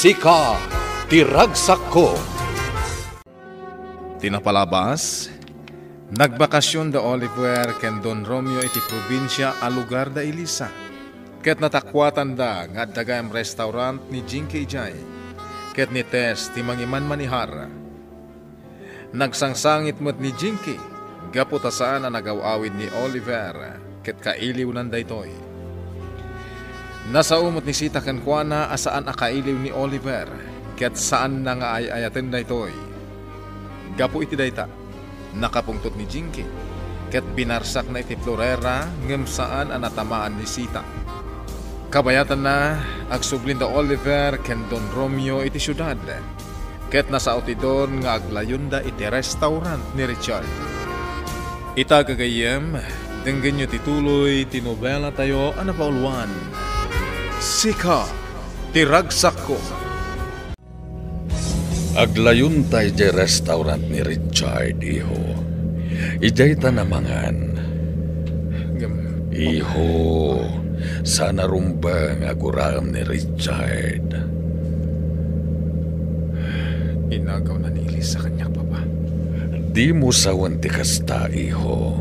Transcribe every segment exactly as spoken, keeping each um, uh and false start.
Sika ti ragsakko. Ti napalabas, nagbakasion da Oliver ken Don Romeo iti probinsia a lugar da Elisa, ket natakuatanda nga adda gayam restaurant ni Jinky idiay, ket ni Tess ti mangimanmanihar. Nagsangsangit met ni Jinky gapu ta saan a nagaw-awid ni Oliver ket kailiwnan daytoy. Nasao met ni Sita kenkuana a saan a kailiw ni Oliver ket saanna nga ay-ayaten daytoy. Gapu iti dayta, nakapungtot ni Jinky ket binarsakna iti florera ngem saan a natamaan ni Sita. Kabayatanna, agsublinda Oliver ken Don Romeo iti siudad. Ket nasao ti Don nga aglayonda iti restaurant ni Richard. Ita, gagayyem, denggenyo ti tuloy ti nobelatayo a napauluan, Sika ti Ragsakko. Aglayonta idiay restaurant ni Richard, iho. Idiayta namangan. Ngem, Iho, saan a rumbeng a guraem ni Richard. Inagawna ni Elisa kaniak, Papa. Dimo sawen ti kasta, iho.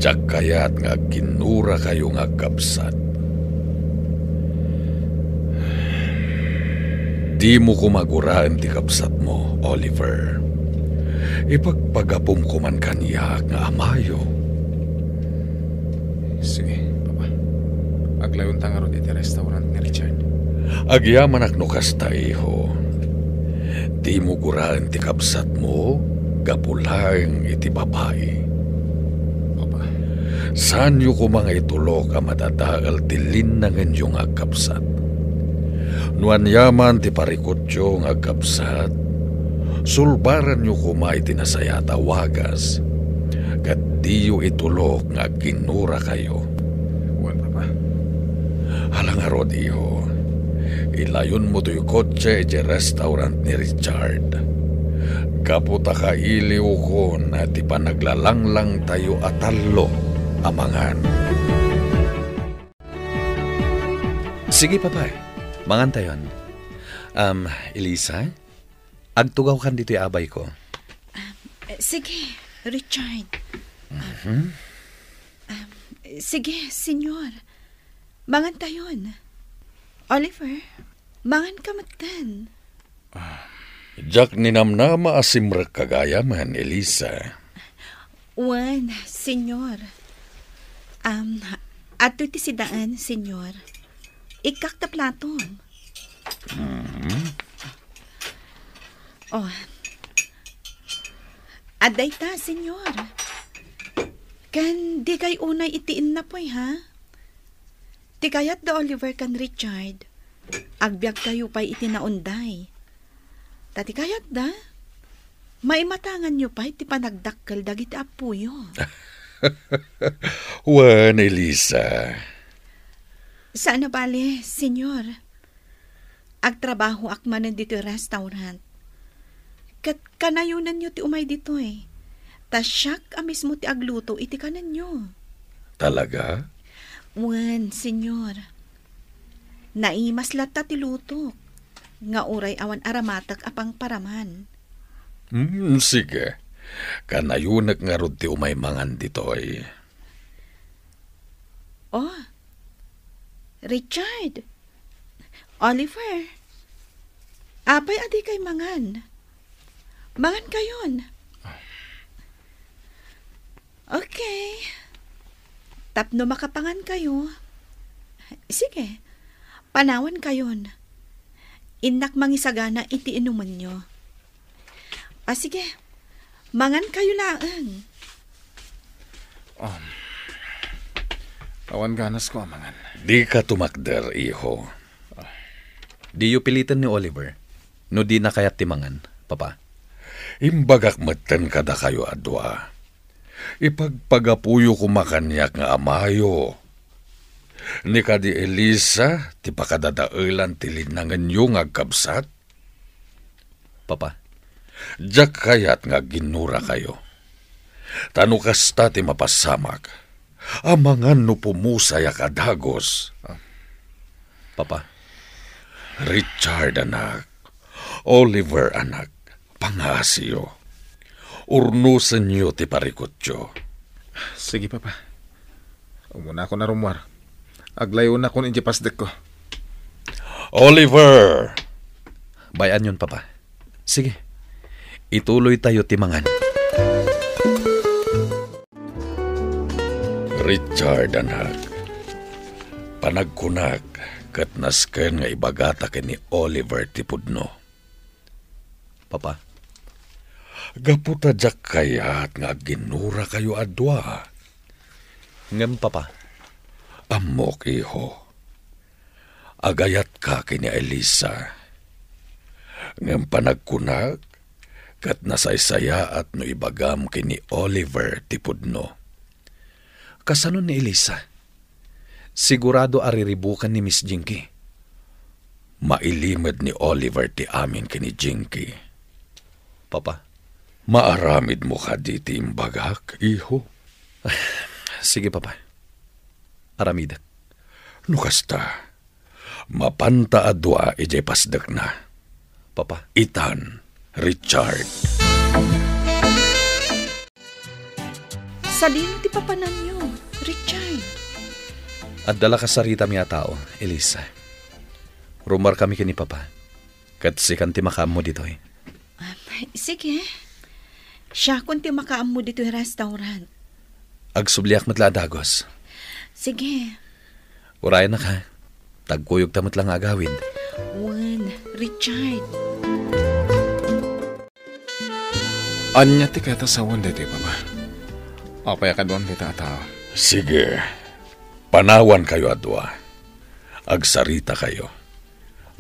Diak kayat nga agkinnurakayo nga agkabsat. Dimo koma guraem ti kabsatmo, Oliver. Ipagpagapom koman kaniak nga amayo. Sige, Papa. Aglawenta ngarud iti restaurant ni Richard. Agyamanak no kasta, iho. Dimo guraen ti kabsatmo gapu laeng iti babai. Papa. Saanyo koma nga itulok a madadael ti linnangenyo nga agkabsat. No aniaman ti parikutyo nga agkabsat, sulbaranyo koma iti nasayaat a wagas, ket diyo itulok nga agkinnurakayo. Wen, Papa. Ala ngarud, iho, ilayonmo toy kotse idiay restaurant ni Richard. Gapu ta kailiwkon ti panaglalanglangtayo a tallo a mangan. Sige, Papa. Mangantayon. Um, Elisa, agtugawkan ditoy abayko. Eh, sige, Richard. Mhm. Um, sige, Senyor. Mangantayon. Oliver, mangan ka metten. Diak ninamnama a simrekka gayamen, Elisa. Wen, Senyor. Um, adtoy ti sidaen, Senyor. Ikkak ta platom. Mhm. Oh. Adda ita, Senyor. Ken dikay unay iti innapoy, ha? Ti kayat da Oliver ken Richard, agbiagkayo pay iti naunday. Ta ti kayatda, maimatanganyo pay ti panagdakkel dagiti appoyo. Wen, Elisa. Saan a bale, Senyor. Agtrabahoak manen ditoy restaurant. Ket kanayonenyo ti umay ditoy. Ta siak a mismo ti agluto iti kanenyo. Talaga? Wen, Senyor. Naimas latta ti lutok, nga uray awan aramatek a pangparaman. Hmm, sige. Kanayonek ngarud ti umay mangan ditoy. Oh, Richard! Oliver, apay a dikay mangan? Mangankayon. Okay. Tapno makapangankayo, sige, panawankayon. Innak mangisagana iti inumenyo. Ah, sige. Mangankayo laeng. Um, awan ganasko a mangan. Dika tumakder, iho. Diyo piliten ni Oliver no dina kayat ti mangan, Papa. Imbagak metten kadakayo a dua. Ipagpagapuyo koma kaniak nga amayo. Ni kadi Elisa ti pakadadaelan ti linnangenyo nga agkabsat? Papa. Diak kayat nga agginnurakayo. Ta no kasta ti mapasamak, amangan no pumusayak a dagus. Ah. Papa. Richard, anak. Oliver, anak. Pangaasiyo. Urnosenyo ti parikutyo. Sige, Papa. Umunakon a rummuar. Aglayonakon idiay pasdekko. Oliver! Bay-anyon, Papa. Sige. Ituloytayo ti mangan. Richard, anak. Panagkunak ket nasken nga ibagata ken ni Oliver ti pudno. Papa. Gapu ta diak kayat nga agginnurakayo a dua. Ngem, Papa. Ammok, iho. Agayatka ken ni Elisa. Ngem panagkunak, ket nasaysayaat no ibagam ken ni Oliver ti pudno. Kasano ni Elisa? Sigurado a riribukan ni Miss Jinky. Mailimed ni Oliver ti amin ken ni Jinky. Papa. Maaramidmo kadi ti imbagak, iho? Sige, Papa. Aramidek. No kasta, mapanta a dua idiay pasdekna. Papa. Itan, Richard. Sadino ti papananyo, Richard? Adda la kasaritami a tao, Elisa. Rummuarkami ken ni Papa. Ket sikan ti makaammo ditoy. Ah, sige. Siakon ti makaammo ditoy restaurant. Agsubliak met la a dagus. Sige. Urayennak, ha? Tagkuyogta met la nga agawid. Wen, Richard. Ania ti kayat a sawen daytoy, Papa? Apay a kaduam dayta a tao? Sige. Panawankayo a dua. Agsaritakayo.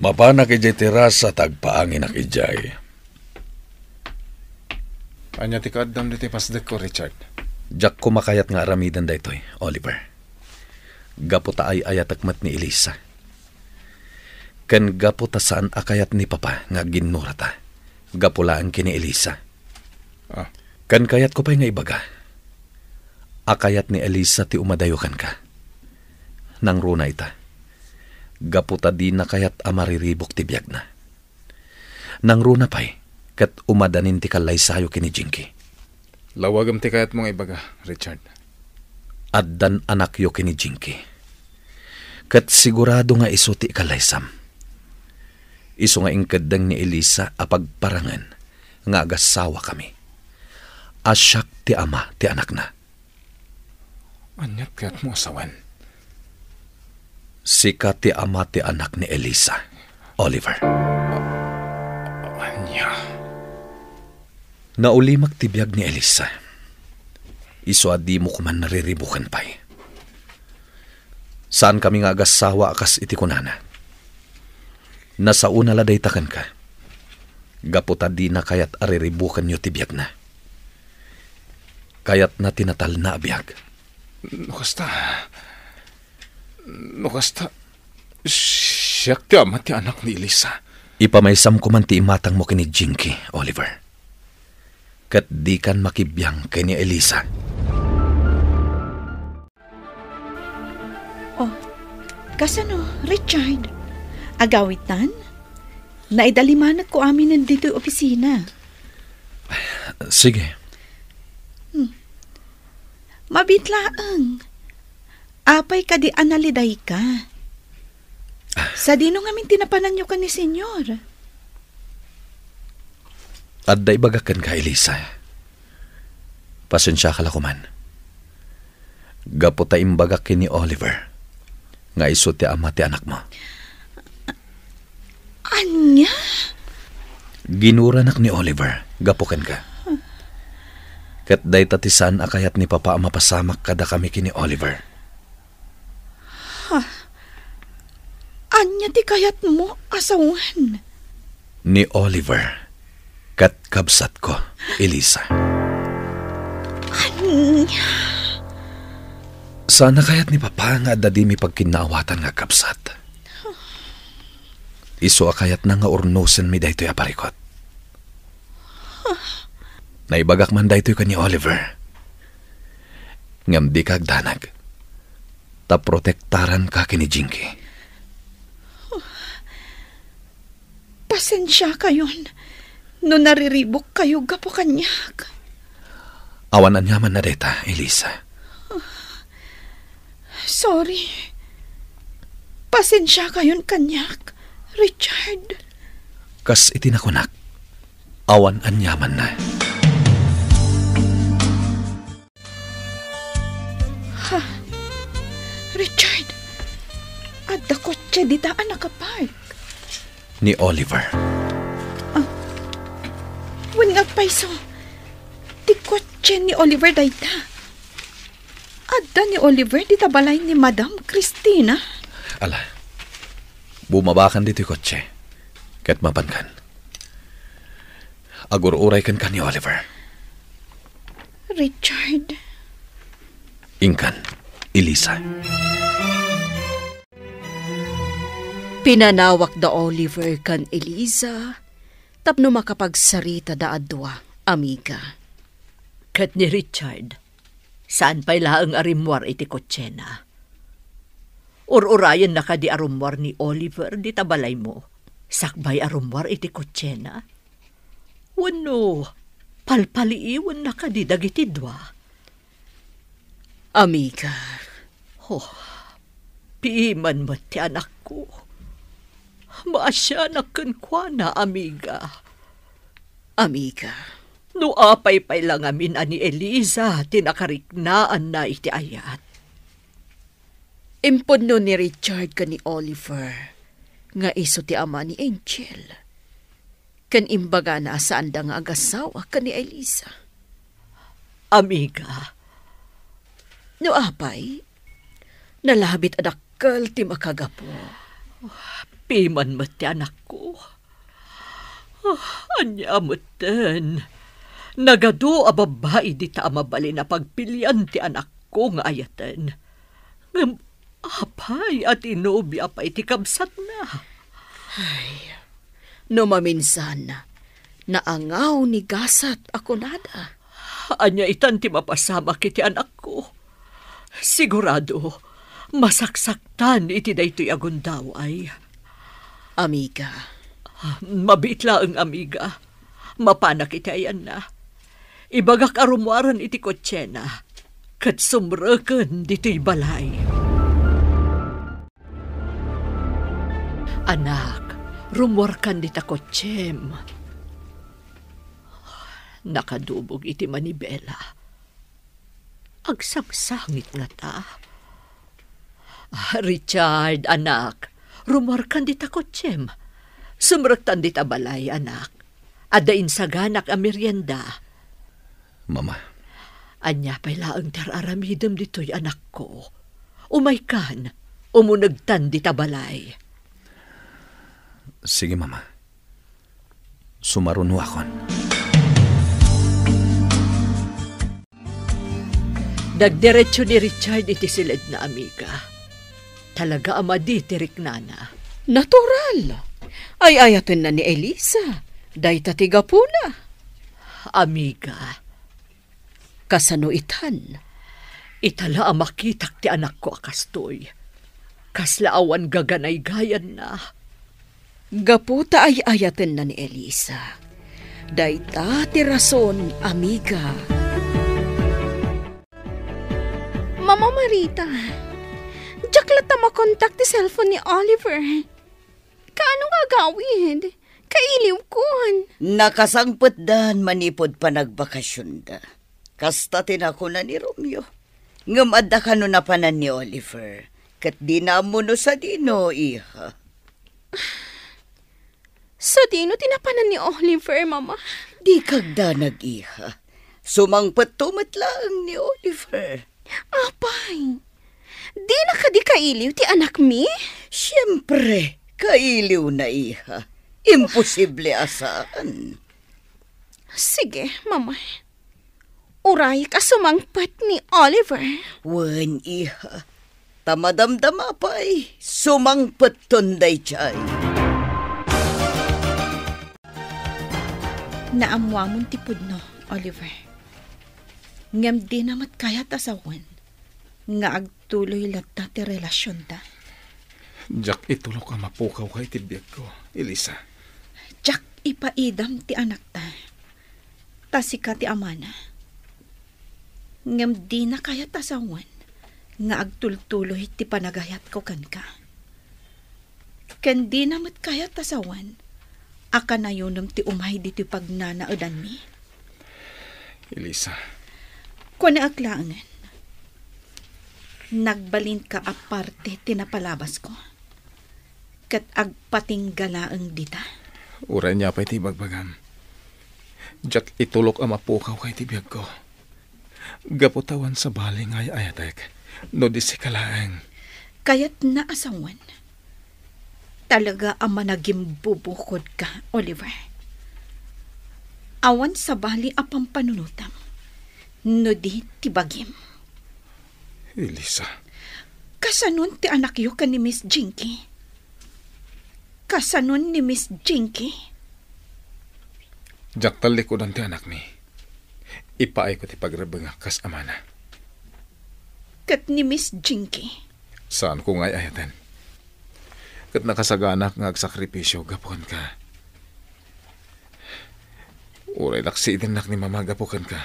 Mapanak idiay terasa ta agpaanginak idiay. Ania ti kaaddam ditoy pasdekko, Richard? Diak koma kayat nga aramiden daytoy, Oliver. Gapu ta ay-ayatek met ni Elisa. Ken gapu ta saan a kayat ni Papa nga agginnurata. Gapu laeng ken ni Elisa. Ah. Ken kayatko pay nga ibaga a kayat ni Elisa ti umadayo kenka. Nangruna ita, gapu ta dina kayat a mariribuk ti biagna. Nangruna pay, ket umadanin ti kallaysayo ken ni Jinky. Lawagem ti kayatmo nga ibaga, Richard. Addan anakyo ken ni Jinky. Ket sigurado nga isu ti ikallaysam. Isu nga inkeddeng ni Elisa a pagparangen nga agasawakami. A siak ti ama ti anakna. Ania ti kayatmo a sawen? Sika ti ama ti anak ni Elisa, Oliver. Ania? Naulimek ti biag ni Elisa. Isu a dimo koma nariribuken pay. Saankami nga agassawa a kas iti kunana. Nasaona la dayta kenka. Gapu ta dina kayat a riribukenyo ti biagna. Kayatna ti natalna a biag. No kasta, no kasta, siak ti ama ti anak ni Elisa. Ipamaysam koman ti imatangmo ken ni Jinky, Oliver. Ket dikan makibiang ken ni Elisa. Oh, kasano, Richard? Agawitan? Naidalimanekko aminen ditoy opisina. Sige. Hmm. Mabiit laeng. Apay kadi a nalidayka? Sadino ngamin ti napananyo ken ni Senyor? Adda ibagak kenka, Elisa. Pasensiaka la koman. Gapu ta imbagak ken ni Oliver nga isu ti ama ti anakmo. Ania? Ginuranak ni Oliver gapu kenka. Ket dayta ti saan a kayat ni Papa a mapasamak kadakami ken ni Oliver. Ha? Ania ti kayatmo a sawen? Ni Oliver ket kabsatko, Elisa. Ania? Saan a kayat ni Papa nga adda dimi pagkinnaawatan nga kabsat. Isu a kayatna nga urnosenmi daytoy a parikut. Naibagak man daytoy ken ni Oliver. Ngem dika agdanag, ta protektaranka ken ni Jinky. Pasensiakayon no nariribukkayo gapu kaniak. Awan aniamanna dayta, Elisa. Sorry. Pasensiakayon kaniak, Richard. Kas iti nakunak, awan aniamanna. Ha? Richard, adda kotse dita a nakapark. Ni Oliver. Ah, wen nga agpayso. Ti kotse ni Oliver dayta. Adda ni Oliver dita balay ni Madam Christina. Ala, bumabakan ditoy kotse. Ket mapankan. Agur-uray kenka ni Oliver. Richard. Inkan, Elisa. Pinanawak da Oliver ken Elisa tapno makapagsarita da a dua, amiga. Ket ni Richard, saan pay laeng a rimmuar iti kotsena. Ur-urayenna kadi a rummuar ni Oliver dita balaymo, sakbay a rummuar iti kotsena? Wenno, palpaliiwenna kadi dagiti dua? Amiga. Oh, piman met ti anakko. Maasianak kenkuana, amiga. Amiga. No apay pay la ngamin a ni Elisa ti nakariknaanna iti ayat. Impudno ni Richard ken ni Oliver nga isu ti ama ni Angel. Ken imbagana a saanda nga agasawa ken ni Elisa. Amiga. No apay, nalabit a dakkel ti makagapu. Piman met ti anakko. Ah, ania metten? Nagadu a babbai dita a mabalin a pagpilian ti anakko nga ayaten. Ngem apay a tinobia pay ti kabsatna? Ay, no maminsan, naangaw ni gasat a kunada. Ania itan ti mapasamak iti anakko? Sigurado, masaksaktan iti daytoy a gundaway. Amiga. Mabiit laeng, amiga. Mapanak iti ayanna. Ibagak a rummuaren iti kotsena, ket sumreken ditoy balay. Anak, rummuarkan dita kotsem. Nakadubog iti manibela. Agsangsangit ngata. Ah, Richard, anak, rummuarkan dita kotsem. Sumrektan dita balay, anak. Adda insaganak a merienda. Mama. Ania pay laeng ti ar-aramidem ditoy, anakko? Umaykan, umunegtan dita balay. Sige, Mama. Sumarunoakon. Nagdiretso ni Richard iti siledna, amiga. Talaga a madi ti riknana. Natural. Ay-ayatenna ni Elisa. Dayta ti gapuna. Amiga. Kasano itan? Ita la a makitak ti anakko a kastoy. Kasla awan gaganaygayanna. Gapu ta ay-ayatenna ni Elisa. Dayta ti rason, amiga. Mama Marita, diak latta makontak ti cellphone ni Oliver. Kaano nga agawid? Kailiwkon. Nakasangpetdan manipud panagbakasionda. Kasta ti nakuna ni Romeo. Ngem adda kano napanan ni Oliver, ket dina ammo no sadino, iha. Sadino ti napanan ni Oliver, Mama? Dika agdanag, iha. Sumangpetto met laeng ni Oliver. Apay, dina kadi kailiw ti anakmi? Siempre, kailiwna, iha. Imposible a saan. Sige, Mama. Urayek a sumangpet ni Oliver. Wen, iha. Ta madamdama pay, sumangpetton daydiay. Naammuamon ti pudno, Oliver. Ngem dina met kayat a sawen nga agtuloy latta ti relasionda. Diak itulok a mapukawka iti biagko, Elisa. Diak ipaidam ti anakta, ta sika ti amana. Ngem dina kayat a sawen nga agtultuloy ti panagayatko kenka. Ken dina met kayat a sawen a kanayonem ti umay ditoy pagnanaedanmi. Elisa. Kunaek laengen, nagbalinka a parte ti napalabasko, ket agpatingga laeng dita. Uray ania pay ti ibagbagam, diak itulok a mapukaw kay ti biagko. Gapu ta awan sabali nga ay-ayatek no di sika laeng. Kayatna a sawen. Talaga a managimbubukodka, Oliver. Awan sabali a pampanunotam no di ti bagim. Elisa. Kasanon ti anakyo ken ni Miss Jinky? Kasanon ni Miss Jinky? Diak tallikudan ti anakmi. Ipaayko ti pagrebengak kas amana. Ket ni Miss Jinky? Saanko nga ay-ayaten. Ket nakasaganak nga agsakripisio gapu kenka. Uray laksidennak ni Mama gapu kenka,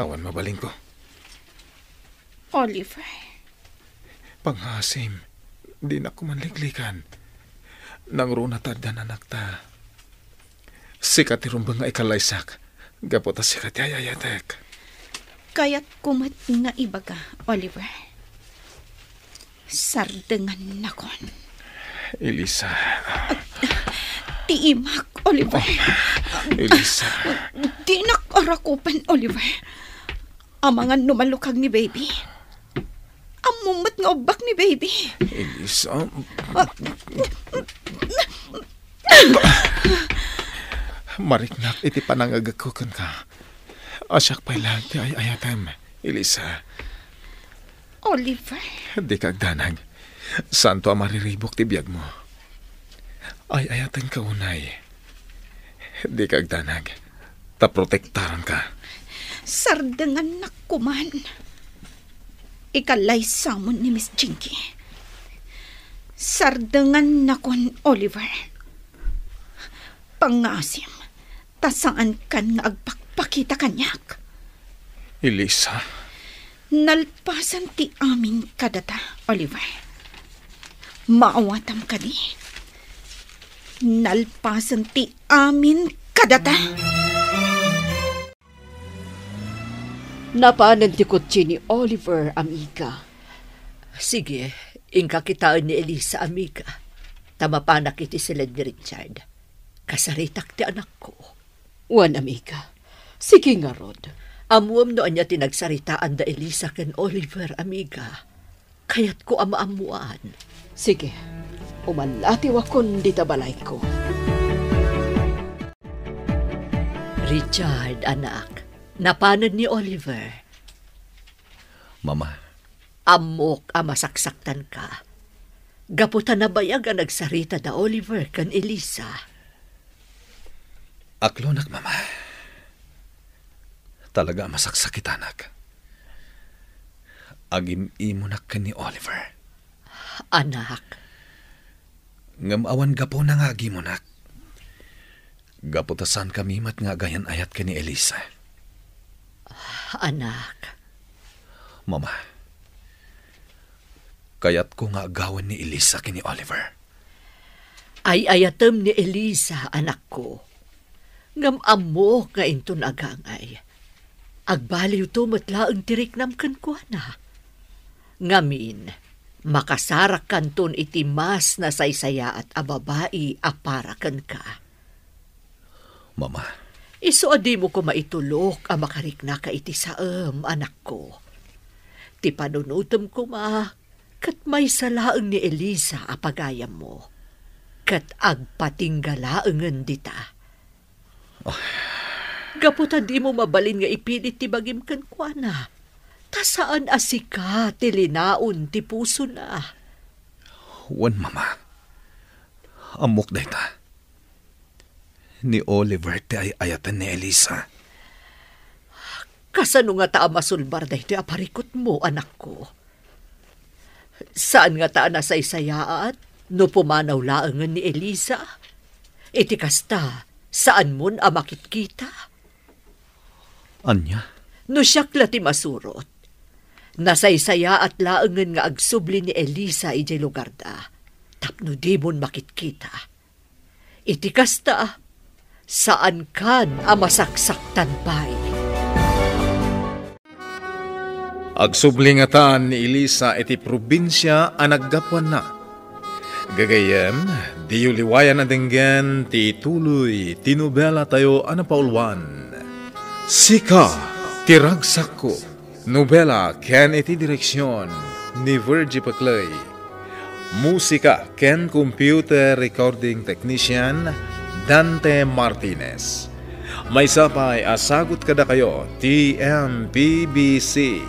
awan mabalinko. Oliver. Pangngaasim, dinak koma liklikan. Nangruna ta addan anakta. Sika ti rumbeng nga ikalaysak, gapu ta sika ti ay-ayatek. Kayatko met nga ibaga, Oliver. Sardengannakon. Elisa. Ti imak, Oliver. Oh, Elisa. Dinak arakupen, Oliver. Amangan no malukag ni Baby. Ammom met nga ubbak ni Baby. Elisa. Ah. Mariknak iti panangagekko kenka. A siak pay laeng ti ay-ayatem, Elisa. Oliver. Dika agdanag. Saanto a mariribuk ti biagmo. Ay-ayatenka unay. Dika agdanag. Ta protektaranka. Sardengannak koman. Ikalaysamon ni Miss Jinky. Sardengannakon, Oliver. Pangngaasim, ta saankan nga agpakpakita kaniak. Elisa. Nalpasen ti amin kadata, Oliver. Maawatam kadi? Nalpasen ti amin kadata. Napanen ti kotse ni Oliver, amiga. Sige, inka kitaen ni Elisa, amiga. Ta mapanak iti siled ni Richard. Kasaritak ti anakko. Wen, amiga. Sige ngarud. Ammoem no ania ti nagsaritaan da Elisa ken Oliver, amiga. Kayatko a maammoan. Sige, umallatiwakon dita balayko. Richard, anak, napanen ni Oliver. Mama. Ammok a masaksaktanka. Gapu ta nabayag a nagsarita da Oliver ken Elisa. Aklonak, Mama. Talaga a masaksakitanak. Agim-imunak ken ni Oliver. Anak. Ngem awan gapuna nga agimunak. Gapu ta saankami met nga agayan-ayat ken ni Elisa. Anak. Mama, kayatko nga agawen ni Elisa ken ni Oliver. Ay-ayatem ni Elisa, anakko. Ngem ammok nga inton agangay, agbaliwto met laeng ti riknam kenkuana. Ngamin, makasarakanton iti mas nasaysayaat a babai a para kenka. Mama. Isu a dimo koma itulok a makariknaka iti saem, anakko. Ti panunotem koma, ket maysa laeng ni Elisa a pagayammo, ket agpatingga laengen dita. Ah. Gapu ta dimo mabalin nga ipilit ti bagim kenkuana, ta saan a sika ti linaon ti pusona. Wen, Mama. Ammok dayta. Ni Oliver ti ay-ayaten ni Elisa. Kasano ngata a masulbar daytoy a parikutmo, anakko? Saan ngata a nasaysayaat no pumanaw laengen ni Elisa? Iti kasta, saanmon a makitkita? Ania? No siak la ti masurot, nasaysayaat laengen nga agsubli ni Elisa idiay lugarda tapno dimon makitkita. Iti kasta, saankan a masaksaktan pay. Agsubli ngatan ni Elisa iti probinsia a naggapuanna. Gagayyem, diyo liwayan a denggen ti ituloy ti nobelatayo a napauluan, Sika ti Ragsakko. Nobela ken iti direksion ni Virgie Peclay. Musika ken computer recording technician, Dante Martinez. Maysa pay a sagut kadakayo ti M P B C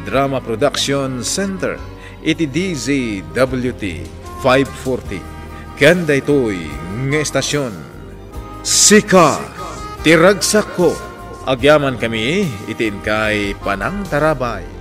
Drama Production Center iti D Z W T five forty. Ken daytoy nga estasion, Sika ti Ragsakko. Agyamankami iti inkay panangtarabay.